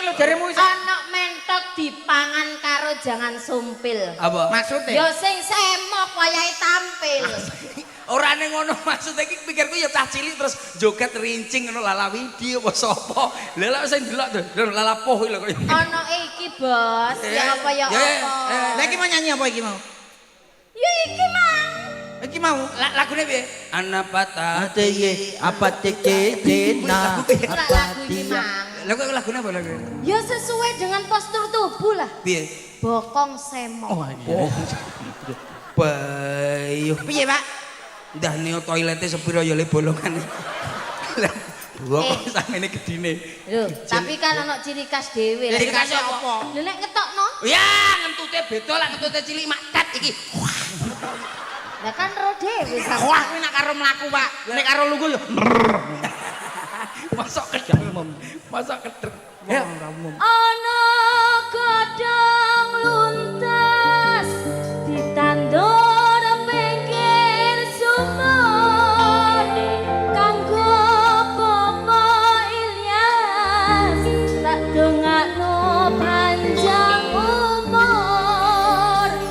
lho jaremu wis. Ana mentok dipangan karo jangan sumpil. Apa? Maksude? Ya sing semok wayahe tampil. Ora ning ngono maksud iki, pikirku ya cah cilik terus joget rincing ngono, Lala Widi apa sapa. Lah lha sing delok tuh, lho lalapoh iki lho kok. Ana iki, Bos. Ya apa ya Ya, ya, apa. ya. Lah iki mau nyanyi apa iki mau? Ya iki mang. Iki mau. Lagune piye? Ana patah. Ate apa teke tena. Ora lagu iki mang. Lah kok lagune apa lagune? Ya sesuai dengan postur tubuh lah. Piye? Bokong semok. Oh. Bayo. Piye, Pak? Ndah neo toilete sepiro ya le bolongane. Lah bokong samene gedine. Lho, tapi kan ana ciri khas dhewe. Ciri khas apa? Lho nek ngetokno, Ya ngentute beda lah, ngentute cilik mak tet iki. Lah kan ro dhewe sampean. Wah, kuwi nek karo mlaku, Pak. Nek karo lungguh ya. Mosok kedek. Mosok kedek. Ya. Ana godhong luntas ditandur pinggir sumur kanggo Bapak Ilyas tak.